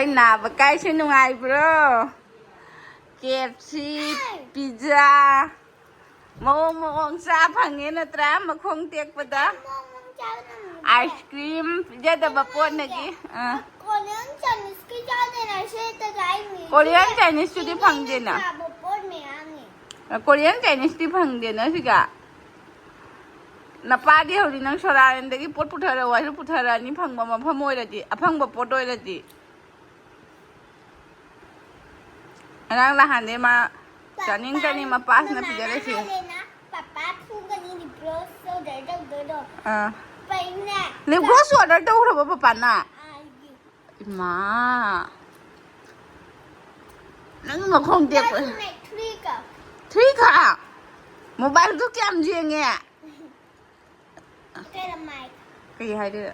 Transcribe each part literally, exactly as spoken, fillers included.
ꯅꯥꯕ ꯀꯥꯏꯁꯦ ꯅꯨꯡꯉꯥꯏꯕ꯭ꯔꯣ? ꯀꯦꯞꯁꯤ, ꯄꯤꯖꯥ, ꯃꯑꯣꯡ ꯃꯑꯣꯡ ꯆꯥ ꯐꯪꯉꯦ ꯅꯠꯇ꯭ꯔꯥ? ꯃꯈꯣꯡ ꯇꯦꯛꯄꯗ꯫ ꯑꯥꯏꯁ ꯀ꯭ꯔꯤꯝ ꯄꯤꯖꯗꯕ ꯄꯣꯠꯅꯒꯤ꯫ ꯑꯥ꯫ ꯀꯣꯔꯤꯌꯟ ꯆꯥꯏꯅꯤꯁꯀꯤ ꯆꯥꯗꯦꯅ ꯁꯦꯠꯇ ꯆꯥꯏꯅꯤ꯫ ꯀꯣꯔꯤꯌꯟ ꯆꯥꯏꯅꯤꯁꯇꯨꯗꯤ ꯐꯪꯗꯦꯅ꯫ ꯆꯥꯕ ꯄꯣꯠ ꯃꯌꯥꯝꯅꯤ꯫ ꯀꯣꯔꯤꯌꯟ ꯆꯥꯏꯅꯤꯁꯇꯤ ꯐꯪꯗꯦꯅ ꯁꯤꯒ꯫ ꯅꯄꯥꯗꯤ ꯍꯧꯖꯤꯛ ꯅꯪ ꯁꯣꯔꯥꯔꯦꯟꯗꯒꯤ ꯄꯣꯠ ꯄꯨꯊꯔꯛꯑꯣ ꯍꯥꯏꯁꯨ ꯄꯨꯊꯔꯛꯑꯅꯤ, ꯐꯪꯕ ꯃꯐꯝ ꯑꯣꯏꯔꯗꯤ, ꯑꯐꯪꯕ ꯄꯣꯠ ꯑꯣꯏꯔꯗꯤ꯫ ꯉꯔꯥꯡ ꯅꯍꯥꯟꯗꯩ ꯃꯥ ꯆꯥꯅꯤꯡ ꯆꯥꯅꯤꯡ ꯃꯄꯥꯁꯤꯅ ꯄꯤꯖꯔꯛꯏꯁꯦ꯫ ꯄꯄꯥ ꯐꯨꯒꯅꯤ, ꯔꯤꯒ꯭ꯔꯣꯁ ꯑꯣꯔꯗꯔ ꯇꯧꯗꯣꯏꯗꯣ꯫ ꯑꯥ꯫ ꯄꯩꯅꯦ꯫ ꯔꯤꯒ꯭ꯔꯣꯁ ꯑꯣꯔꯗꯔ ꯇꯧꯈ꯭ꯔꯕ ꯄꯄꯥꯅ? ꯑꯥ, ꯏꯃꯥ꯫ ꯅꯪ ꯃꯈꯣꯡ ꯇꯦꯛꯄ꯫ ꯊ꯭ꯔꯤ ꯀ꯫ ꯊ꯭ꯔꯤ ꯈꯛ? ꯃꯣꯕꯥꯏꯜꯗꯨ ꯀꯌꯥꯝ ꯌꯦꯡꯉꯦ? ꯀꯩꯅꯣ ꯃꯥꯏꯛ꯫ ꯀꯩ ꯍꯥꯏꯗꯣꯏꯅꯣ?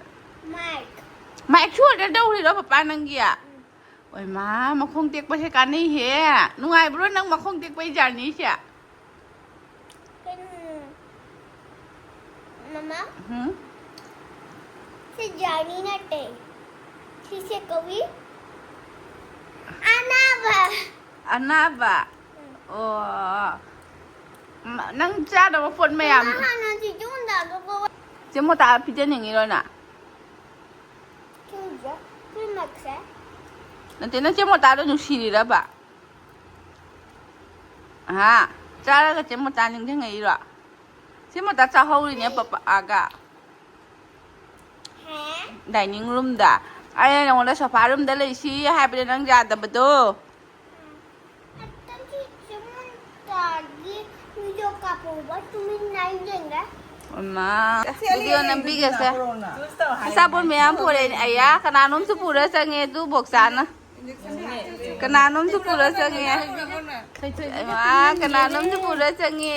ꯃꯥꯏꯛ꯫ ꯃꯥꯏꯛꯁꯨ ꯑꯣꯔꯗꯔ ꯇꯧꯔꯤꯔꯣ ꯄꯄꯥ ꯅꯪꯒꯤ? ꯎꯝ꯫ ꯑꯣꯏꯃꯥ, ꯃꯈꯣꯡ ꯇꯦꯛꯄꯁꯦ ꯀꯥꯟꯅꯩꯍꯦ꯫ ꯅꯨꯡꯉꯥꯏꯕ꯭ꯔꯣ ꯅꯪ ꯃꯈꯣꯡ ꯇꯦꯛꯄꯒꯤ ꯖꯔꯅꯤꯁꯦ? ꯀꯩꯅꯣ, ꯃꯃꯥ? ꯎꯝ? ꯁꯤ ꯖꯔꯅꯤ ꯅꯠꯇꯦ꯫ ꯁꯤꯁꯦ ꯀꯧꯏ ꯑꯅꯥꯕ꯫ ꯑꯅꯥꯕ? ꯎꯝ꯫ ꯑꯣ꯫ ꯃ-, ꯅꯪ ꯆꯥꯗꯕ ꯄꯣꯠ ꯃꯌꯥꯝ꯫ ꯃꯃꯥ, ꯍꯥꯟꯅ ꯆꯤꯆꯦ ꯃꯣꯇꯥꯗꯣ ꯀꯧ-, ꯆꯦ ꯃꯣꯇꯥ ꯄꯤꯖꯅꯤꯡꯉꯤꯔꯣ ꯅꯪ? ꯈꯪꯗꯦ꯫ ꯄꯨꯝꯅꯃꯛꯁꯦ꯫ ꯅꯠꯇꯦ, ꯅꯪ ꯆꯦ ꯃꯣꯇꯥꯗꯣ ꯅꯨꯡꯁꯤꯔꯤꯔꯕ? ꯍꯥ? ꯆꯥꯔꯒ ꯆꯦ ꯃꯣꯇꯥ ꯅꯤꯡꯁꯤꯡꯉꯛꯏꯔꯣ? ꯆꯦ ꯃꯣꯇꯥ ꯆꯥꯍꯧꯔꯤꯅꯦ ꯄꯄꯥꯒ꯫ ꯍꯥ? ꯗꯥꯏꯅꯤꯡ ꯔꯨꯝꯗ꯫ ꯑꯩꯅ ꯅꯉꯣꯟꯗ ꯁꯣꯐꯥ ꯔꯨꯝꯗ ꯂꯩꯁꯤ ꯍꯥꯏꯕꯗ ꯅꯪ ꯌꯥꯗꯕꯗꯣ꯫ ꯑꯇꯪ ꯆꯤꯆꯦ ꯃꯣꯇꯥꯒꯤ ꯚꯤꯗꯤꯑꯣ ꯀꯥꯞꯄꯛꯎꯕ, ꯇꯨꯃꯤꯟꯅ ꯌꯦꯡꯒꯦ꯫ ꯏꯃꯥ, ꯚꯤꯗꯤꯑꯣ ꯅꯝꯕꯤꯒꯁꯦ꯫ ꯑꯆꯥꯄꯣꯠ ꯃꯌꯥꯝ ꯄꯨꯔꯛꯑꯦ꯫ ꯑꯌꯥ, ꯀꯅꯥꯅꯣꯝꯁꯨ ꯄꯨꯔ ꯆꯪꯉꯦ ꯑꯗꯨ ꯕꯣꯛꯆꯥꯅ꯫ ꯀꯅꯥꯅꯣꯝꯁꯨ ꯄꯨꯔ ꯆꯪꯉꯦ꯫ ꯏꯃꯥ, ꯀꯅꯥꯅꯣꯝꯁꯨ ꯄꯨꯔ ꯆꯪꯉꯦ꯫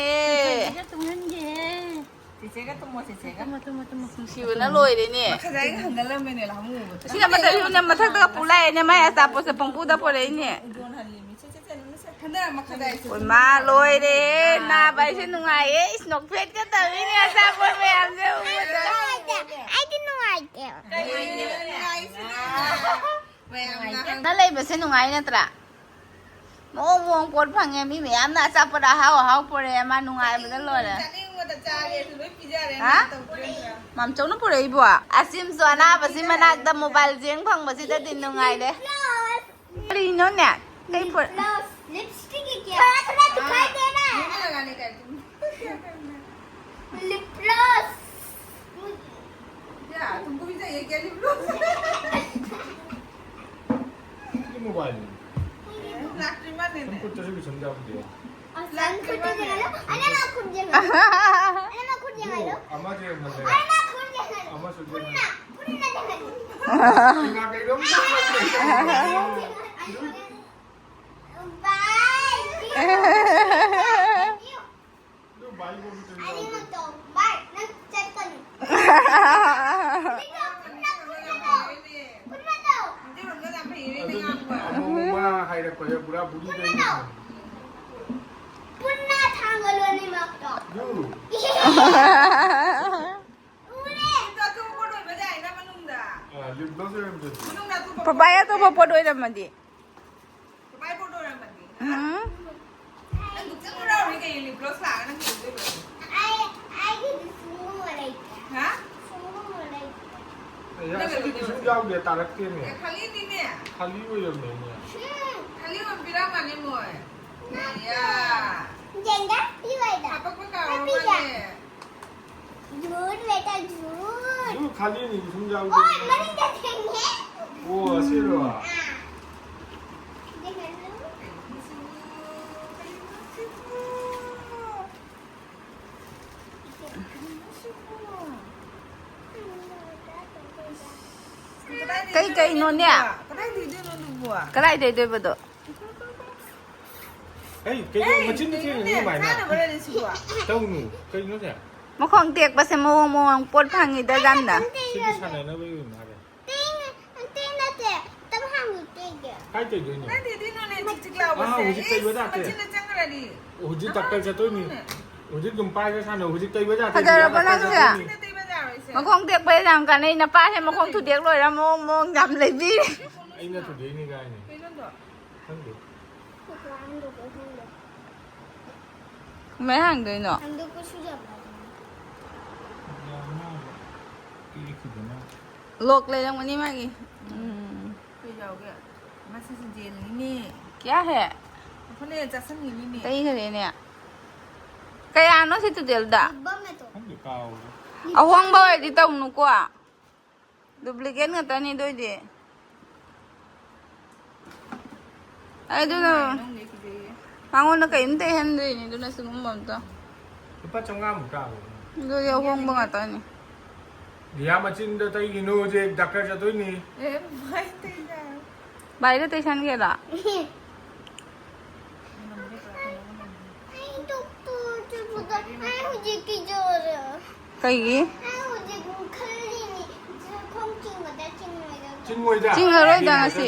ꯆꯤꯆꯦꯒ ꯇꯨꯝꯍꯟꯒꯦꯍꯦ꯫ ꯆꯤꯆꯦꯒ ꯇꯨꯝꯃꯣ, ꯆꯤꯆꯦꯒ꯫ ꯇꯨꯝꯃꯣ, ꯇꯨꯝꯃꯣ, ꯇꯨꯝꯃꯣ, ꯇꯨꯝꯃꯣ꯫ ꯅꯨꯡꯁꯤꯕꯅ ꯂꯣꯏꯔꯦꯅꯦ꯫ ꯃꯈꯥꯗ ꯑꯩꯅ ꯍꯟꯒꯠꯂꯝꯃꯦꯅꯦ, ꯂꯥꯃꯨ ꯎꯕꯗ꯫ ꯁꯤꯅ ꯃꯊꯛ, ꯁꯤꯅ ꯃꯊꯛꯇꯒ ꯄꯨ ꯂꯥꯛꯑꯦꯅꯦ, ꯃꯥꯏ ꯑꯆꯥꯄꯣꯠꯁꯦ ꯄꯪꯄꯨꯗ ꯄꯨꯔꯛꯏꯅꯦ꯫ ꯎꯗꯣꯟ ꯍꯜꯂꯤꯃꯤ꯫ ꯁꯦ, ꯁꯦ, ꯁꯦ, ꯅꯪ ꯁꯦ꯫ ꯍꯟꯗꯛ ꯃꯈꯥꯗ ꯑꯩ ꯁꯦ꯫ ꯑꯣꯏ ꯃꯥ, ꯂꯣꯏꯔꯦ꯫ ꯅꯥꯕ ꯑꯩꯁꯦ ꯅꯨꯡꯉꯥꯏꯌꯦ꯫ ꯏꯁ, ꯅꯣꯛꯐꯦꯠꯀ ꯇꯧꯔꯤꯅꯦ ꯑꯆꯥꯄꯣꯠ ꯃꯌꯥꯝꯁꯦ ꯎꯕꯗ꯫ ꯑꯩꯗꯤ ꯅꯨꯡꯉꯥꯏꯇꯦ꯫ ꯀꯩꯒꯤꯅꯣ? ꯅꯨꯡꯉꯥꯏꯁꯤꯅ꯫ ꯅꯪ ꯂꯩꯕꯁꯦ ꯅꯨꯡꯉꯥꯏ ꯅꯠꯇ꯭ꯔꯥ? ꯃꯑꯣꯡ ꯃꯑꯣꯡ ꯄꯣꯠ ꯐꯪꯉꯦ, ꯃꯤ ꯃꯌꯥꯝꯅ ꯑꯆꯥꯄꯣꯠ ꯑꯍꯥꯎ ꯑꯍꯥꯎ ꯄꯨꯔꯛꯑꯦ, ꯃꯥ ꯅꯨꯡꯉꯥꯏꯕꯗ ꯂꯣꯏꯔꯦ꯫ ꯆꯥꯅꯤꯡꯕꯗ ꯆꯥꯒꯦꯁꯨ ꯂꯣꯏ ꯄꯤꯖꯔꯦ꯫ ꯍꯥ? ꯃꯥꯝꯆꯧꯅ ꯄꯨꯔꯛꯏꯕꯣ? ꯑꯁꯤꯝꯁꯨ ꯑꯅꯥꯕꯁꯤ ꯃꯅꯥꯛꯇ ꯃꯣꯕꯥꯏꯜ ꯌꯦꯡ ꯐꯪꯕꯁꯤꯗꯗꯤ ꯅꯨꯡꯉꯥꯏꯔꯦ꯫ ꯀꯔꯤꯅꯣꯅꯦ? ꯀꯩ ꯄꯨꯔꯛ- ꯂꯤꯞꯁꯇꯤꯛ ꯀꯌꯥ? ꯊꯣꯔꯥ ꯊꯣꯔꯥ ꯗꯤꯈꯥꯏ ꯗꯦ ꯅꯥ꯫ ꯂꯤꯞ ꯒ꯭ꯂꯣꯁ꯫ क्या? तुमको भी चाहिए क्या लिप ग्लॉस? ये मोबाइल में। लाख की मार देने। तुमको तो भी समझा दिया। अरे मैं खुद जगह लो। अरे मैं खुद जगह लो। अरे मैं खुद जगह लो। अम्मा जी मत लगा। अरे मैं खुद जगह लो। अम्मा सुन पुन्ना, पुन्ना जगह लो। दिमाग एकदम बाय। ꯄꯄꯥꯏ ꯑꯇꯣꯞꯄ ꯄꯣꯠ ꯑꯣꯏꯔꯝꯃꯗꯤ꯫ ꯎꯝ꯫ ꯅꯪ ꯆꯠꯂꯨꯔꯥꯎꯅꯤ ꯀꯩ ꯂꯤꯞ ꯒ꯭ꯂꯣꯁ ꯂꯥꯛꯑꯒ ꯅꯪ ꯀꯩꯗꯧꯗꯣꯏꯕ? ꯑꯩ, ꯑꯩꯒꯤꯗꯤ ꯁꯨꯡꯒꯨꯝꯕ ꯂꯩꯇꯦ꯫ ꯍꯥ? ꯁꯨꯡꯒꯨꯝꯕ ꯂꯩꯇꯦ꯫ ꯑꯦ, ꯑꯁꯤꯗꯤ ꯀꯩꯁꯨ ꯌꯥꯎꯗꯦ, ꯇꯥꯔꯛꯇꯦꯅꯦ꯫ ꯑꯦ, ꯈꯥꯂꯤꯅꯤꯅꯦ꯫ ꯈꯥꯂꯤ ꯑꯣꯏꯔꯝꯃꯦꯅꯦ꯫ ꯎꯝ꯫ ꯈꯥꯂꯤ ꯑꯣꯏꯅ ꯄꯤꯔꯛꯑꯝꯃꯅꯤ ꯃꯣꯏ꯫ ꯅꯠꯇꯦ꯫ ꯑꯌꯥ꯫ ꯌꯦꯡꯒꯦ, ꯄꯤꯌꯨ ꯑꯩꯗ꯫ ꯍꯥꯄꯛꯄ ꯀꯥꯎꯔ ꯄꯤꯒꯦ꯫ ꯃꯥꯜꯂꯦ꯫ ꯖꯨꯠ ꯕꯦꯇꯥ ꯖꯨꯠ꯫ ꯖꯨꯠ ꯈꯥꯂꯤꯅꯤ, ꯁꯨꯝ ꯌꯥꯎꯗꯦ꯫ ꯑꯣꯏ, ꯃꯅꯤꯡꯗ ꯊꯦꯡꯉꯦ꯫ ꯑꯣ, ꯑꯁꯤꯔꯣ? ꯑꯥ꯫ ꯌꯦꯡꯍꯜꯂꯨ꯫ ꯀꯩ ꯀꯩꯅꯣꯅꯦ? ꯀꯗꯥꯏꯗ ꯏꯗꯣꯏꯅꯣ ꯑꯗꯨꯕꯣ? ꯀꯗꯥꯏꯗ ꯏꯗꯣꯏꯕꯗꯣ? ꯑꯩ ꯀꯩꯅꯣ ꯑꯦ, ꯃꯆꯤꯟ ꯀꯩꯅꯣꯅꯦ, ꯊꯤꯔꯤꯅꯦ ꯑꯗꯨꯃꯥꯏꯅ? ꯆꯥꯅꯕꯔꯅꯦ ꯁꯤꯕꯣ? ꯇꯧꯅꯨ, ꯀꯩꯅꯣꯅꯦ? ꯃꯈꯣꯡ ꯇꯦꯛꯄꯁꯦ ꯃꯑꯣꯡ ꯃꯑꯣꯡ ꯄꯣꯠ ꯐꯪꯉꯤꯗ ꯌꯥꯝꯅ꯫ ꯁꯤꯗꯤ ꯁꯥꯟꯅꯅꯕꯒꯤ ꯑꯣꯏꯅ ꯍꯥꯏꯔꯦ꯫ ꯇꯦꯡ-, ꯇꯦꯡ ꯅꯠꯇꯦ, ꯇꯝ ꯍꯥꯡꯉꯨ ꯇꯦꯡꯒꯦ꯫ ꯀꯥꯏ ꯇꯩꯗꯣꯏꯅꯣ? ꯅꯠꯇꯦ, ꯑꯗꯨꯏꯅꯣꯅꯦ ꯆꯤꯛ ꯆꯤꯛ ꯂꯥꯎꯕꯁꯦ꯫ ꯑꯥ, ꯍꯧꯖꯤꯛ ꯇꯩꯕ ꯏꯁ, ꯌꯥꯗꯦ꯫ ꯃꯆꯤꯟꯗ ꯆꯪꯈ꯭ꯔꯗꯤ꯫ ꯍꯧꯖꯤꯛ ꯗꯥꯛꯇꯔ ꯆꯠꯇꯣꯏꯅꯤ꯫ ꯍꯧꯖꯤꯛ ꯑꯗꯨꯝ ꯄꯥꯏꯔꯒ ꯁꯥꯟꯅꯧ꯫ ꯍꯧꯖꯤꯛ ꯇꯩꯕ ꯌꯥꯗꯦ꯫ ꯐꯖꯔꯕꯣ ꯅꯪꯁꯦ? ꯃꯆꯤꯟꯗ ꯇꯩꯕ ꯌꯥꯔꯣꯏꯁꯦ꯫ ꯃꯈꯣꯡ ꯇꯦꯛꯄ ꯌꯥꯝ ꯀꯥꯟꯅꯩ꯫ ꯅꯄꯥꯁꯦ ꯃꯈꯣꯡ ꯊꯨꯗꯦꯛ ꯂꯣꯏꯔ ꯃꯑꯣꯡ ꯃꯑꯣꯡ ꯌꯥꯝ ꯂꯩꯕꯤꯔꯤ꯫ ꯑꯩꯅ ꯊꯨꯗꯦꯛꯏꯅꯤ ꯀꯥꯏꯅꯤ꯫ ꯀꯩꯅꯣꯗꯣ? ꯈꯪꯗꯦ꯫ ꯀꯃꯥꯏꯅ ꯍꯥꯡꯗꯣꯛꯄ ꯈꯪꯗꯦ꯫ ꯀꯃꯥꯏꯅ ꯍꯥꯡꯗꯣꯏꯅꯣ? ꯍꯥꯡꯗꯣꯛꯄꯁꯨ ꯌꯥꯕ꯭ꯔꯥ? ꯌꯥꯝ ꯃꯥꯜꯂꯦ꯫ ꯄꯤꯔꯛꯈꯤꯗꯅ꯫ ꯂꯣꯛ ꯂꯩꯔꯝꯒꯅꯤ ꯃꯥꯒꯤ꯫ ꯎꯝ꯫ ꯀꯩ ꯌꯥꯎꯒꯦ? ꯃꯁꯤꯁꯨ ꯖꯦꯜꯅꯤꯅꯦ꯫ ꯀꯌꯥ ꯍꯦ? ꯑꯩꯈꯣꯏꯅ ꯆꯥꯁꯟꯈꯤꯅꯤꯅꯦ꯫ ꯇꯩꯈ꯭ꯔꯦꯅꯦ꯫ ꯀꯌꯥꯅꯣ ꯁꯤ ꯇꯨꯗꯦꯜꯗ? ꯕꯝꯃꯦꯇꯣ꯫ ꯈꯪꯗꯦ, ꯀꯥꯎꯔꯦ꯫ ꯑꯍꯣꯡꯕ ꯑꯣꯏꯔꯗꯤ ꯇꯧꯅꯨꯀꯣ꯫ ꯗꯨꯄ꯭ꯂꯤꯀꯦꯠ ꯉꯥꯛꯇꯅꯤ ꯑꯗꯨ ꯑꯣꯏꯗꯤ꯫ ꯑꯩ ꯑꯗꯨꯅ ꯅꯪꯗꯤ ꯀꯤꯖꯩꯌꯦ꯫ ꯃꯉꯣꯟꯗ ꯀꯔꯤꯝꯇ ꯏꯍꯟꯗ꯭ꯔꯤꯅꯤ ꯑꯗꯨꯅ ꯁꯤꯒꯨꯝꯕ ꯑꯝꯇ꯫ ꯂꯨꯄꯥ ꯆꯥꯝꯃꯉꯥꯃꯨꯛ ꯇꯥꯕꯅꯤ꯫ ꯑꯗꯨꯗꯤ ꯑꯍꯣꯡꯕ ꯉꯥꯛꯇꯅꯤ꯫ ꯗꯤꯌꯥ ꯃꯆꯤꯟꯗ ꯇꯩꯒꯤꯅꯨ, ꯍꯧꯖꯤꯛ ꯗꯥꯛꯇꯔ ꯆꯠꯇꯣꯏꯅꯤ꯫ ꯑꯦ ꯃꯥꯏ ꯇꯩꯗ꯫ ꯚꯥꯏꯗ ꯇꯩꯁꯟꯒꯦꯔꯥ? ꯑꯩ ꯗꯣꯛꯇꯔ ꯆꯠꯄꯗ ꯑꯩ ꯍꯧꯖꯤꯛ ꯀꯤꯖꯔꯦ꯫ ꯀꯩꯒꯤ? ꯑꯩ ꯍꯧꯖꯤꯛ ꯈꯜꯂꯤꯅꯤ, ꯈꯣꯡ ꯆꯤꯡꯕꯗ ꯆꯤꯡꯉꯣꯏꯗꯕ꯫ ꯆꯤꯡꯉꯣꯏꯗ꯫ ꯆꯤꯡꯉꯔꯣꯏꯗ ꯉꯁꯤ꯫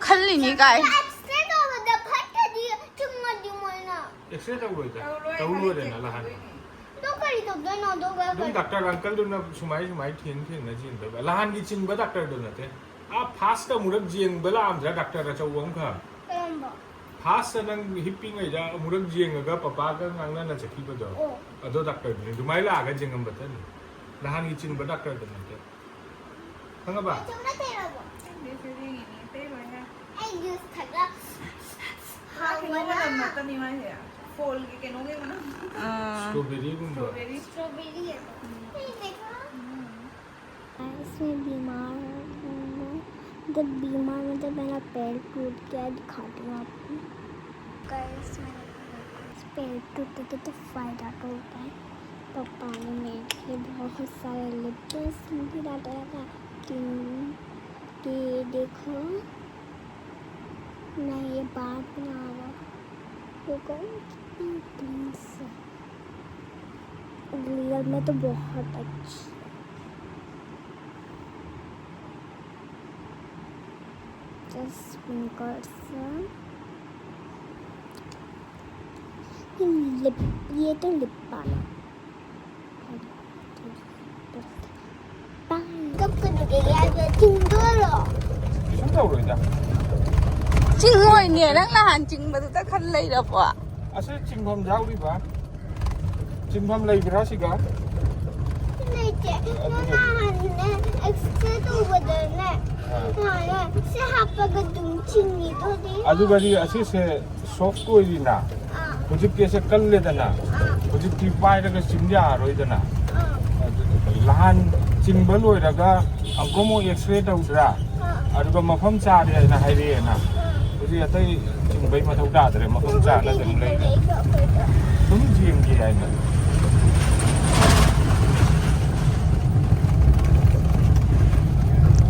ꯈꯜꯂꯤꯅꯤ ꯀꯥꯏ꯫ ꯑꯦꯛꯁꯔꯦ ꯇꯧꯕꯗ ꯐꯠꯇꯗꯤ ꯆꯤꯡꯉꯗꯤ ꯃꯣꯏꯅ꯫ ꯑꯦꯛꯁꯔꯦ ꯇꯧꯔꯣꯏꯗ꯫ ꯇꯧꯔꯣꯏ, ꯇꯧꯔꯣꯏꯗꯅ ꯀꯔꯤ ꯂꯍꯥꯟ꯫ ꯇꯧꯗꯣꯏꯅꯤ? ꯑꯗꯣ ꯀꯔꯤ ꯇꯧꯗꯣꯏꯅꯣ? ꯑꯗꯨꯒ ꯑꯗꯨꯝ ꯗꯥꯛꯇꯔ ꯑꯪꯀꯜꯗꯨꯅ ꯁꯨꯃꯥꯏ ꯁꯨꯃꯥꯏ ꯊꯦꯡ ꯊꯦꯡꯅ ꯆꯦꯟꯗꯣꯏꯕ꯫ ꯂꯍꯥꯟꯒꯤ ꯆꯤꯡꯕ ꯗꯥꯛꯇꯔꯗꯣ ꯅꯠꯇꯦ꯫ ꯑꯥ ꯐꯥꯁꯇ ꯑꯃꯨꯔꯛ ꯌꯦꯡꯕ ꯂꯥꯛꯑꯝꯗ꯭ꯔꯥ ꯗꯥꯛꯇꯔ ꯑꯆꯧꯕ ꯑꯃꯈꯛ? ꯀꯔꯝꯕ? ꯐꯥꯁꯇ ꯅꯪ ꯍꯤꯞꯄꯤꯉꯩꯗ ꯑꯃꯨꯔꯛ ꯌꯦꯡꯉꯒ ꯄꯄꯥꯒ ꯉꯥꯡꯅꯅ ꯆꯠꯈꯤꯕꯗꯣ꯫ ꯑꯣ꯫ ꯑꯗꯣ ꯗꯥꯛꯇꯔꯗꯨꯅꯤ꯫ ꯑꯗꯨꯃꯥꯏꯅ ꯂꯥꯛꯑꯒ ꯌꯦꯡꯉꯝꯕꯇꯅꯤ꯫ ꯅꯍꯥꯟꯒꯤ ꯆꯤꯡꯕ ꯗꯥꯛꯇꯔꯗꯨ ꯅꯠꯇꯦ꯫ ꯈꯪꯉꯕ? ꯆꯨꯝꯅ ꯇꯩꯔꯕꯣ? ꯈꯪꯗꯦ, ꯁꯤ ꯌꯦꯡꯉꯤꯅꯦ꯫ ꯇꯩꯔꯣꯏꯍꯦ꯫ ꯑꯩ ꯖꯨꯁ ꯊꯛꯂ ꯀꯩꯅꯣ ꯍꯥꯎꯕꯅ꯫ ꯃꯅꯝ ꯅꯠꯇꯅꯤ ꯃꯥꯏꯁꯦ꯫ ꯐꯣꯜꯒꯤ ꯀꯩꯅꯣꯒꯤ ꯃꯅꯝ꯫ ꯑꯥ꯫ ꯁ꯭ꯇ꯭ꯔꯣꯕꯦꯔꯤꯒꯨꯝꯕ꯫ ꯁ꯭ꯇ꯭ꯔꯣꯕꯦꯔꯤ꯫ ꯁ꯭ꯇ꯭ꯔꯣꯕꯦꯔꯤ ꯑꯗꯣ꯫ ꯑꯩ ꯂꯩꯕ꯫ गाइस, मैं बीमार हूँ। जब बीमार, मतलब, मेरा पैर टूट गया, दिखाती हूँ आपको। गाइस, मैंने पैर टूटे थे तो फ़ायदा तो होता है। पापा ने मेरे लिए बहुत सारे लिप ग्लॉस भी लाया था कि, कि देखो, मैं ये बार बनाऊंगा। देखो, कितनी प्रिंस है। रियल में तो बहुत अच्छी है। Just sprinkles. लिप, ये तो लिप बाम है। कब करोगे यार, तुम दो लो। ꯀꯩꯝ ꯇꯧꯔꯣꯏꯗ꯫ ꯆꯤꯡꯉꯣꯏꯅꯦ, ꯅꯪ ꯅꯍꯥꯟ ꯆꯤꯡꯕꯗꯨꯗ ꯈꯟ ꯂꯩꯔꯕꯣ? ꯑꯁꯤ ꯆꯤꯡꯐꯝ ꯌꯥꯎꯔꯤꯕ? ꯆꯤꯡꯐꯝ ꯂꯩꯕ꯭ꯔꯥ ꯁꯤꯒ? ꯂꯩꯇꯦ꯫ ꯑꯗꯨꯅꯦ꯫ ꯅꯪ ꯅꯍꯥꯟꯅꯦ, ꯑꯦꯛꯁꯔꯦ ꯇꯧꯕꯗꯅꯦ, ꯑꯥ꯫ ꯅꯍꯥꯟꯅꯦ, ꯁꯤ ꯍꯥꯞꯄꯒ ꯑꯗꯨꯝ ꯆꯤꯡꯉꯤꯗꯨꯗꯤ꯫ ꯑꯗꯨꯒꯗꯤ ꯑꯁꯤꯁꯦ ꯁꯣꯐ ꯑꯣꯏꯔꯤꯅ, ꯑꯥ꯫ ꯍꯧꯖꯤꯛꯇꯤ ꯑꯁꯦ ꯀꯜꯂꯦꯗꯅ, ꯑꯥ꯫ ꯍꯧꯖꯤꯛꯇꯤ ꯄꯥꯏꯔꯒ ꯆꯤꯡ ꯌꯥꯔꯔꯣꯏꯗꯅ꯫ ꯑꯥ꯫ ꯑꯗꯨꯗꯨꯒ ꯅꯍꯥꯟ ꯆꯤꯡꯕ ꯂꯣꯏꯔꯒ ꯑꯃꯨꯛ ꯑꯃꯨꯛ ꯑꯦꯛꯁꯔꯦ ꯇꯧꯗ꯭ꯔꯥ? ꯑꯥ꯫ ꯑꯗꯨꯒ ꯃꯐꯝ ꯆꯥꯔꯦ ꯍꯥꯏꯅ ꯍꯥꯏꯔꯛꯑꯦꯅ꯫ ꯑꯥ꯫ ꯍꯧꯖꯤꯛ ꯑꯇꯩ ꯆꯤꯡꯕꯩ ꯃꯊꯧ ꯇꯥꯗ꯭ꯔꯦ, ꯃꯐꯝ ꯆꯥꯅ ꯑꯗꯨꯝ ꯂꯩꯔꯦ꯫ ꯑꯗꯨꯝ ꯌꯦꯡꯒꯦ ꯍꯥꯏꯅ꯫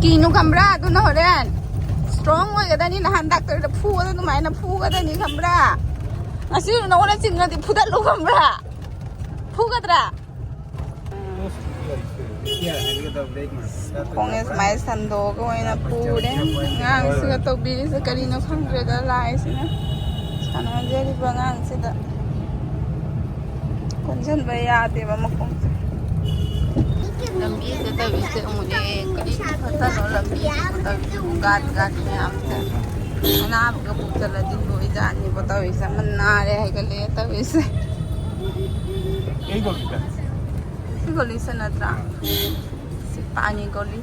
ꯀꯤꯅꯨ ꯈꯪꯕ꯭ꯔꯥ? ꯑꯗꯨꯅ ꯍꯣꯔꯦꯟ ꯁ꯭ꯇꯔꯣꯡ ꯑꯣꯏꯒꯗꯅꯤ꯫ ꯅꯍꯥꯟ ꯗꯥꯛꯇꯔꯗ ꯐꯨꯕꯗ ꯑꯗꯨꯃꯥꯏꯅ ꯐꯨꯒꯗꯅꯤ ꯈꯪꯕ꯭ꯔꯥ? ꯉꯁꯤ ꯅꯉꯣꯟꯗ ꯆꯤꯡꯉꯗꯤ ꯐꯨꯗꯠꯂꯨ ꯈꯪꯕ꯭ꯔꯥ? ꯐꯨꯒꯗ꯭ꯔꯥ? ꯈꯣꯡꯁꯦ ꯁꯨꯃꯥꯏꯅ ꯁꯟꯗꯣꯛꯑꯒ ꯑꯣꯏꯅ ꯄꯨꯔꯦ꯫ ꯑꯉꯥꯡꯁꯤꯒ ꯇꯧꯕꯤꯔꯤꯁꯦ ꯀꯔꯤꯅꯣ ꯈꯪꯗ꯭ꯔꯦꯗ, ꯂꯥꯏꯁꯤꯅ ꯁꯥꯟꯅꯖꯔꯤꯕ ꯑꯉꯥꯡꯁꯤꯗ꯫ ꯀꯣꯟꯁꯤꯟꯕ ꯌꯥꯗꯦꯕ ꯃꯈꯣꯡꯁꯦ꯫ ꯂꯝꯕꯤꯁꯦ ꯇꯧꯔꯤꯁꯦ ꯎꯃꯨꯅꯦ ꯀꯔꯤ ꯐꯠꯇꯅꯣ ꯂꯝꯕꯤꯁꯤꯕꯨ ꯇꯧꯔꯤꯁꯤꯕꯨ ꯒꯥꯠ ꯒꯥꯠ ꯃꯌꯥꯝꯁꯦ꯫ ꯑꯅꯥꯕꯒ ꯄꯨꯛꯇꯂꯗꯤ ꯂꯣꯏꯖꯥꯠꯅꯤꯕꯣ ꯇꯧꯔꯤꯁꯦ꯫ ꯑꯃ ꯅꯥꯔꯦ ꯍꯥꯏꯒꯠꯂꯛꯑꯦ ꯇꯧꯔꯤꯁꯦ꯫ ꯁꯤ ꯒꯣꯂꯤꯁꯦ ꯅꯠꯇ꯭ꯔꯥ? ꯁꯤ ꯄꯥꯅꯤ ꯒꯣꯂꯤ꯫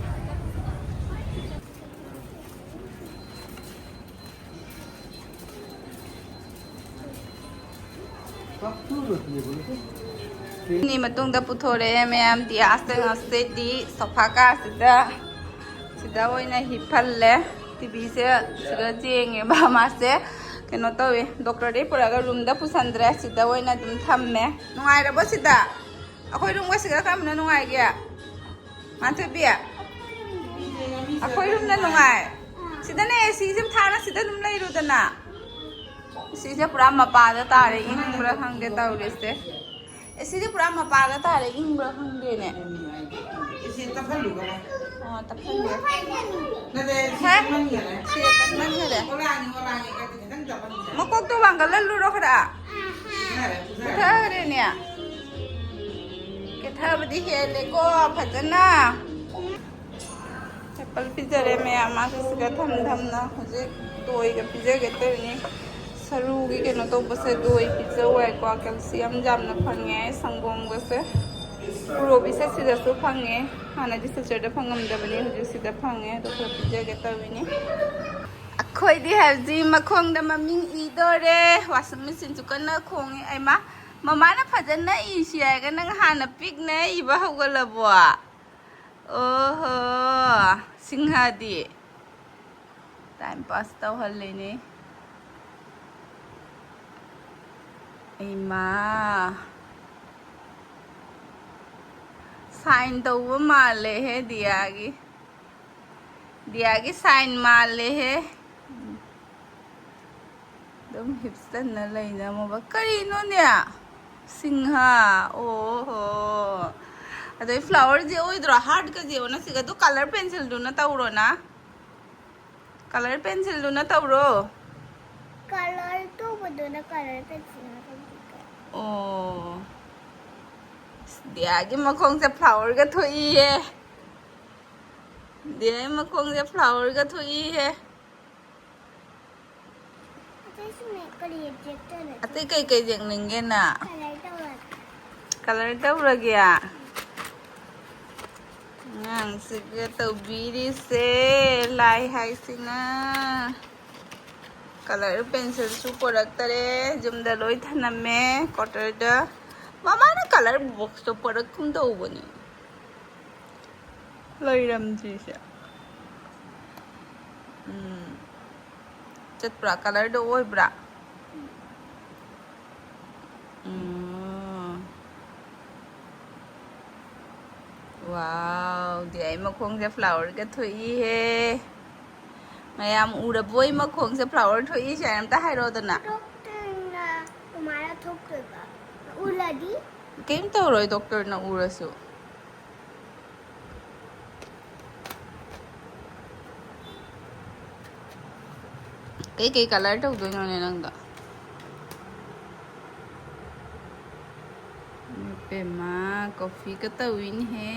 ꯅꯤ ꯃꯇꯨꯡꯗ ꯄꯨꯊꯣꯔꯛꯑꯦ ꯃꯌꯥꯝ ꯗꯤꯌꯥꯁꯇ ꯉꯁꯤꯗꯤ ꯁꯣꯐꯥ ꯀꯥꯁꯤꯗ ꯁꯤꯗ ꯑꯣꯏꯅ ꯍꯤꯞꯍꯜꯂꯦ꯫ ꯇꯤꯚꯤꯁꯦ ꯁꯤꯗ ꯌꯦꯡꯉꯦꯕ ꯃꯥꯁꯦ꯫ ꯀꯩꯅꯣ ꯇꯧꯋꯦ, ꯗꯣꯛꯇꯔꯗꯒꯤ ꯄꯨꯔꯛꯑꯒ ꯔꯨꯝꯗ ꯄꯨꯁꯟꯗ꯭ꯔꯦ, ꯁꯤꯗ ꯑꯣꯏꯅ ꯑꯗꯨꯝ ꯊꯝꯃꯦ꯫ ꯅꯨꯡꯉꯥꯏꯔꯕꯣ ꯁꯤꯗ? ꯑꯩꯈꯣꯏ ꯔꯨꯝꯒ ꯁꯤꯒ ꯀꯔꯝꯕꯅ ꯅꯨꯡꯉꯥꯏꯒꯦ? ꯃꯥꯟꯊꯣꯏꯕꯤ, ꯑꯩꯈꯣꯏ ꯔꯨꯝꯅ ꯅꯨꯡꯉꯥꯏ꯫ ꯁꯤꯗꯅꯦ ꯑꯦ ꯁꯤꯁꯦ ꯊꯥꯔ ꯁꯤꯗ ꯑꯗꯨꯝ ꯂꯩꯔꯨꯗꯅ꯫ ꯑꯦ ꯁꯤꯁꯦ ꯄꯨꯔꯥ ꯃꯄꯥꯗ ꯇꯥꯔꯦ, ꯏꯪꯕ꯭ꯔꯥ ꯈꯪꯗꯦ ꯇꯧꯔꯤꯁꯦ꯫ ꯑꯦ ꯁꯤꯁꯦ ꯄꯨꯔꯥ ꯃꯄꯥꯗ ꯇꯥꯔꯦ, ꯏꯪꯕ꯭ꯔꯥ ꯈꯪꯗꯦꯅꯦ꯫ ꯑꯦ ꯁꯤ ꯇꯞꯍꯜꯂꯨ ꯀꯃꯥꯏ? ꯑꯣ, ꯇꯞꯍꯜꯂꯨ꯫ ꯅꯠꯇꯦ, ꯑꯦ ꯁꯤ ꯍꯦ? ꯀꯟꯃꯟꯈꯔꯦ꯫ ꯁꯤ ꯀꯟꯃꯟꯈꯔꯦ꯫ ꯑꯣꯂꯥꯡꯉꯤ, ꯑꯣꯂꯥꯡꯉꯤ ꯀꯥꯏꯗꯦ, ꯈꯤꯇꯪ ꯇꯞꯍꯟꯁꯦ꯫ ꯃꯀꯣꯛꯇꯣ ꯋꯥꯡꯈꯠꯍꯜꯂꯨꯔꯣ ꯈꯔ꯫ ꯐꯨꯊꯔꯦ, ꯐꯨꯊꯔꯦ꯫ ꯐꯨꯊꯈ꯭ꯔꯦꯅꯦ꯫ ꯀꯦꯊꯕꯗꯤ ꯍꯦꯜꯂꯦꯀꯣ ꯐꯖꯅ꯫ ꯁꯦ ꯑꯦꯄꯜ ꯄꯤꯖꯔꯦ ꯃꯌꯥꯝ꯫ ꯃꯥꯁꯨ ꯁꯤꯗ ꯊꯝ ꯊꯝꯅ ꯍꯧꯖꯤꯛ ꯗꯣꯏꯒ ꯄꯤꯖꯒꯦ ꯇꯧꯔꯤꯅꯤ꯫ ꯁꯔꯨꯒꯤ ꯀꯩꯅꯣ ꯇꯧꯕꯁꯦ ꯗꯣꯏ ꯄꯤꯖꯧ ꯍꯥꯏꯀꯣ꯫ ꯀꯦꯜꯁꯤꯌꯝ ꯌꯥꯝꯅ ꯐꯪꯉꯦ ꯁꯪꯒꯣꯝꯒꯁꯦ꯫ ꯎꯔꯣꯕꯤꯁꯦ ꯁꯤꯗꯁꯨ ꯐꯪꯉꯦ꯫ ꯍꯥꯟꯅꯗꯤ ꯁꯤꯜꯆꯔꯗ ꯐꯪꯉꯝꯗꯕꯅꯤ, ꯍꯧꯖꯤꯛ ꯁꯤꯗ ꯐꯪꯉꯦ꯫ ꯑꯗꯨ ꯈꯔ ꯄꯤꯖꯒꯦ ꯇꯧꯔꯤꯅꯤ꯫ ꯑꯩꯈꯣꯏꯗꯤ ꯍꯧꯖꯤꯛ ꯃꯈꯣꯡꯗ ꯃꯃꯤꯡ ꯏꯗꯣꯔꯦ꯫ ꯋꯥꯁꯤꯡ ꯃꯦꯆꯤꯟꯁꯨ ꯀꯟꯅ ꯈꯣꯡꯉꯦ꯫ ꯑꯩꯃ, ꯃꯃꯥꯅ ꯐꯖꯅ ꯏꯁꯤ ꯍꯥꯏꯔꯒ ꯅꯪ ꯍꯥꯟꯅ ꯄꯤꯛꯅ ꯏꯕ ꯍꯧꯒꯠꯂꯕꯣ? ꯑꯣꯍꯣ, ꯁꯤꯡꯍꯗꯤ ꯇꯥꯏꯝ ꯄꯥꯁ ꯇꯧꯍꯜꯂꯤꯅꯤ꯫ ꯏꯃꯥ, ꯁꯥꯏꯟ ꯇꯧꯕ ꯃꯥꯜꯂꯦꯍꯦ ꯗꯤꯌꯥꯒꯤ꯫ ꯗꯤꯌꯥꯒꯤ ꯁꯥꯏꯟ ꯃꯥꯜꯂꯦꯍꯦ꯫ ꯑꯗꯨꯝ ꯍꯤꯞꯆꯟꯅ ꯂꯩꯅ ꯃꯣꯕꯥꯏꯜ꯫ ꯀꯔꯤꯅꯣꯅꯦ? ꯁꯤꯡꯍꯥ꯫ ꯑꯣꯍꯣ꯫ ꯑꯗꯩ ꯐ꯭ꯂꯥꯋꯔꯁꯦ ꯑꯣꯏꯗ꯭ꯔꯣ? ꯍꯥꯔꯠꯀꯁꯦ ꯑꯣꯟꯅ ꯁꯤꯒ꯫ ꯑꯗꯨ ꯀꯂꯔ ꯄꯦꯟꯁꯤꯜꯗꯨꯅ ꯇꯧꯔꯣꯅ꯫ ꯀꯂꯔ ꯄꯦꯟꯁꯤꯜꯗꯨꯅ ꯇꯧꯔꯣ꯫ ꯀꯂꯔ ꯇꯧꯕꯗꯨꯅ ꯀꯂꯔ ꯄꯦꯟꯁꯤꯜꯅ ꯇꯧꯕꯤꯕ꯫ ꯑꯣ꯫ ꯗꯤꯌꯥꯒꯤ ꯃꯈꯣꯡꯁꯦ ꯐ꯭ꯂꯥꯋꯔꯒ ꯊꯣꯛꯏꯌꯦ꯫ ꯗꯤꯌꯥꯒꯤ ꯃꯈꯣꯡꯁꯦ ꯐ꯭ꯂꯥꯋꯔꯒ ꯊꯣꯛꯏꯍꯦ꯫ ꯑꯇꯩꯁꯨꯅꯦ, ꯀꯔꯤ ꯌꯦꯛꯇꯣꯏꯅꯣ? ꯑꯇꯩ ꯀꯩꯀꯩ ꯌꯦꯛꯅꯤꯡꯒꯦ ꯅꯪ? ꯀꯂꯔ ꯇꯧꯔꯒꯦ꯫ ꯀꯂꯔ ꯇꯧꯔꯒꯦ? ꯑꯉꯥꯡꯁꯤꯒ ꯇꯧꯕꯤꯔꯤꯁꯦ ꯂꯥꯏ ꯍꯥꯏꯁꯤꯅ꯫ ꯀꯂꯔ ꯄꯦꯟꯁꯤꯜꯁꯨ ꯄꯨꯔꯛꯇꯔꯦ, ꯌꯨꯝꯗ ꯂꯣꯏ ꯊꯅꯝꯃꯦ ꯀ꯭ꯋꯥꯇꯔꯗ꯫ ꯃꯃꯥꯅ ꯀꯂꯔ ꯕꯣꯛꯁꯇꯣ ꯄꯨꯔꯛꯀꯨꯝ ꯇꯧꯕꯅꯤ꯫ ꯂꯩꯔꯝꯗ꯭ꯔꯤꯁꯦ꯫ ꯎꯝ꯫ ꯆꯠꯄ꯭ꯔꯥ? ꯀꯂꯔꯗꯣ ꯑꯣꯏꯕ꯭ꯔꯥ? ꯎꯝ꯫ ꯋꯥꯎ, ꯗꯤꯌꯥꯏ ꯃꯈꯣꯡꯁꯦ ꯐ꯭ꯂꯥꯋꯔꯒ ꯊꯣꯛꯏꯍꯦ꯫ ꯃꯌꯥꯝ ꯎꯔꯕꯣꯏ ꯃꯈꯣꯡꯁꯦ ꯐ꯭ꯂꯥꯋꯔ ꯊꯣꯛꯏꯁꯦ? ꯑꯝꯇ ꯍꯥꯏꯔꯛꯑꯣꯗꯅ꯫ ꯗꯣꯛꯇꯔꯅ ꯀꯃꯥꯏꯅ ꯊꯣꯛꯇꯣꯏꯕ? ꯎꯔꯗꯤ? ꯀꯩꯝ ꯇꯧꯔꯣꯏ ꯗꯣꯛꯇꯔꯅ ꯎꯔꯁꯨ꯫ ꯀꯩꯀꯩ ꯀꯂꯔ ꯇꯧꯗꯣꯏꯅꯣꯅꯦ ꯅꯪꯗꯣ? ꯏꯃꯥ, ꯀꯣꯐꯤꯒ ꯇꯧꯏꯅꯦꯍꯦ꯫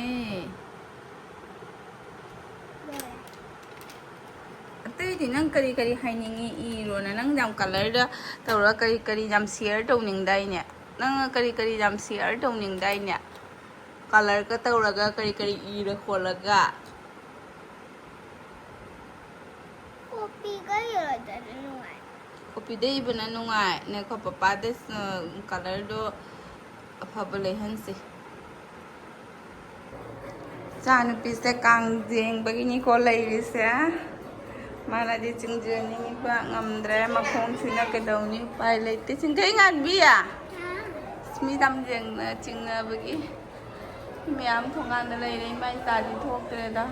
ꯅꯪ ꯀꯔꯤ ꯀꯔꯤ ꯍꯥꯏꯅꯤꯡꯉꯤ ꯏꯔꯣꯅ꯫ ꯅꯪ ꯌꯥꯝ ꯀꯂꯔꯗ ꯇꯧꯔꯒ ꯀꯔꯤ ꯀꯔꯤ ꯌꯥꯝ ꯁꯤꯌꯔ ꯇꯧꯅꯤꯡꯗꯥꯏꯅꯦ? ꯅꯪ ꯀꯔꯤ ꯀꯔꯤ ꯌꯥꯝ ꯁꯤꯌꯔ ꯇꯧꯅꯤꯡꯗꯥꯏꯅꯦ? ꯀꯂꯔꯒ ꯇꯧꯔꯒ ꯀꯔꯤ ꯀꯔꯤ ꯏꯔ ꯈꯣꯠꯂꯒ꯫ ꯀꯣꯄꯤꯒ ꯏꯔꯣꯗꯅ ꯅꯨꯡꯉꯥꯏ꯫ ꯀꯣꯄꯤꯗ ꯏꯕꯅ ꯅꯨꯡꯉꯥꯏ꯫ ꯅꯦꯀꯣ ꯄꯄꯥꯗ ꯀꯂꯔꯗꯣ ꯑꯐꯕ ꯂꯩꯍꯟꯁꯦ꯫ ꯏꯆꯥ ꯅꯨꯄꯤꯁꯦ ꯀꯥꯡ ꯌꯦꯡꯕꯒꯤꯅꯤꯀꯣ ꯂꯩꯔꯤꯁꯦ꯫ ꯃꯥꯅꯗꯤ ꯆꯤꯡꯖꯅꯤꯡꯉꯤꯕ ꯉꯝꯗ꯭ꯔꯦ꯫ ꯃꯈꯣꯡꯁꯤꯅ ꯀꯩꯗꯧꯅꯤ? ꯎꯄꯥꯏ ꯂꯩꯇꯦ꯫ ꯆꯤꯡꯈꯩ ꯉꯥꯟꯕꯤ! ꯃꯤ ꯌꯥꯝ ꯌꯦꯡꯅ-, ꯆꯤꯡꯅꯕꯒꯤ ꯃꯌꯥꯝ ꯊꯣꯡꯒꯥꯟꯗ ꯂꯩꯔꯦ꯫ ꯏꯃꯥ ꯏꯆꯥꯗꯤ ꯊꯣꯛꯇ꯭ꯔꯦꯗ꯫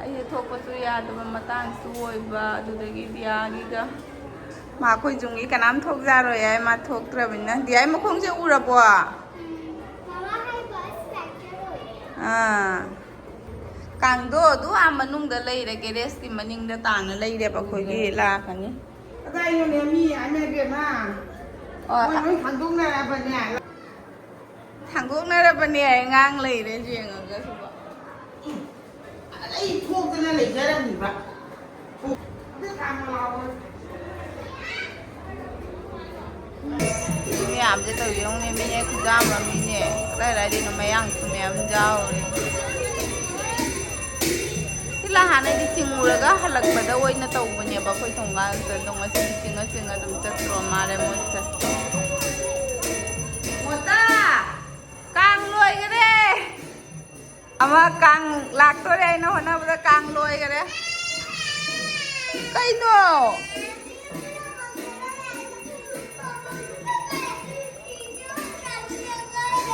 ꯑꯩꯁꯦ ꯊꯣꯛꯄꯁꯨ ꯌꯥꯗꯕ ꯃꯇꯥꯡꯁꯨ ꯑꯣꯏꯕ꯫ ꯑꯗꯨꯗꯒꯤ ꯗꯤꯌꯥꯒꯤꯒ ꯃꯥ ꯑꯩꯈꯣꯏ ꯌꯨꯝꯒꯤ ꯀꯅꯥꯝ ꯊꯣꯛꯖꯔꯣꯏ ꯍꯥꯏ꯫ ꯃꯥ ꯊꯣꯛꯇ꯭ꯔꯕꯅꯤꯅ꯫ ꯗꯤꯌꯥꯏ ꯃꯈꯣꯡꯁꯦ ꯎꯔꯕꯣ? ꯃꯃꯥ ꯍꯥꯏꯕ ꯑꯁ ꯂꯥꯏꯛ ꯇꯧꯔꯣꯏꯌꯦ꯫ ꯑꯥ꯫ ꯀꯥꯡꯗꯣ ꯑꯗꯨ ꯑꯥ ꯃꯅꯨꯡꯗ ꯂꯩꯔꯦ, ꯒꯦꯔꯦꯖꯀꯤ ꯃꯅꯤꯡꯗ ꯇꯥꯅ ꯂꯩꯔꯦꯕ ꯑꯩꯈꯣꯏꯒꯤ ꯂꯥꯛꯀꯅꯤ꯫ ꯀꯗꯥꯏꯅꯣꯅꯦ ꯃꯤ ꯑꯃ ꯏꯕꯦꯝꯃ? ꯑꯣ, ꯃꯣꯏ ꯂꯣꯏ ꯊꯥꯡꯗꯣꯛꯅꯔꯕꯅꯦ꯫ ꯊꯥꯡꯗꯣꯛꯅꯔꯕꯅꯦ, ꯑꯉꯥꯡ ꯂꯩꯔꯦ ꯌꯦꯡꯉꯒ ꯁꯤꯕꯣ꯫ ꯑꯩ ꯊꯣꯛꯇꯅ ꯂꯩꯖꯔꯝꯃꯤꯕ꯫ ꯃꯤ ꯃꯌꯥꯝꯁꯦ ꯇꯧꯔꯤ ꯌꯦꯡꯉꯨꯅꯦ, ꯃꯤꯅꯦ ꯈꯨꯌꯥꯝ ꯑꯃ ꯃꯤꯅꯦ꯫ ꯀꯗꯥꯏ ꯀꯗꯥꯏꯗꯩꯅꯣ ꯃꯌꯥꯡꯁꯨ ꯃꯌꯥꯝ ꯌꯥꯎꯔꯦ꯫ ꯁꯤ ꯂꯍꯥꯟꯅꯩꯗꯤ ꯆꯤꯡꯉꯨꯔꯒ ꯍꯜꯂꯛꯄꯗ ꯑꯣꯏꯅ ꯇꯧꯕꯅꯦꯕ ꯑꯩꯈꯣꯏ ꯊꯣꯡꯒꯥꯟꯗ꯫ ꯑꯗꯣ ꯉꯁꯤꯗꯤ ꯆꯤꯡꯉ ꯆꯤꯡꯉ ꯑꯗꯨꯝ ꯆꯠꯇ꯭ꯔꯣ ꯃꯥꯜꯂꯦ ꯃꯣꯏꯁꯦ꯫ ꯃꯣꯇꯥ! ꯀꯥꯡ ꯂꯣꯏꯈꯔꯦ! ꯑꯃ ꯀꯥꯡ ꯂꯥꯛꯇꯣꯔꯦ ꯍꯥꯏꯅ ꯍꯣꯠꯅꯕꯗ ꯀꯥꯡ ꯂꯣꯏꯈꯔꯦ꯫ ꯀꯩꯅꯣ?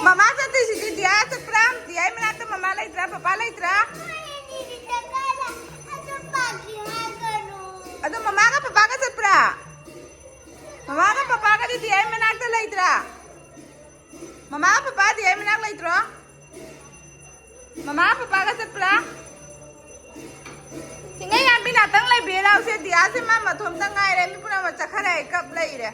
ꯃꯃꯥ ꯆꯠꯇꯣꯏꯁꯤꯗꯤ ꯗꯤꯌꯥ ꯆꯠꯄ꯭ꯔꯥ? ꯗꯤꯌꯥꯏ ꯃꯅꯥꯛꯇ ꯃꯃꯥ ꯂꯩꯇ꯭ꯔꯥ? ꯄꯄꯥ ꯂꯩꯇ꯭ꯔꯥ? ꯑꯗꯣ ꯃꯃꯥꯒ ꯄꯄꯥꯒ ꯆꯠꯄ꯭ꯔꯥ? ꯃꯃꯥꯒ ꯄꯄꯥꯒꯗꯤ ꯗꯤꯌꯥꯏ ꯃꯅꯥꯛꯇ ꯂꯩꯇ꯭ꯔꯥ? ꯃꯃꯥꯒ ꯄꯄꯥ ꯗꯤꯌꯥꯏ ꯃꯅꯥꯛ ꯂꯩꯇ꯭ꯔꯣ? ꯃꯃꯥ ꯄꯄꯥꯒ ꯆꯠꯄ꯭ꯔꯥ? ꯆꯤꯡꯉꯩ ꯉꯥꯟꯕꯤ ꯉꯥꯛꯇꯪ ꯂꯩꯕꯤꯔ ꯂꯥꯎꯁꯦ꯫ ꯗꯤꯌꯥꯁꯦ ꯃꯥ ꯃꯊꯣꯝꯇ ꯉꯥꯏꯔꯦ꯫ ꯃꯤ ꯄꯨꯝꯅꯃꯛ ꯆꯠꯈꯔꯦ꯫ ꯑꯩ ꯀꯞ ꯂꯩꯔꯦ꯫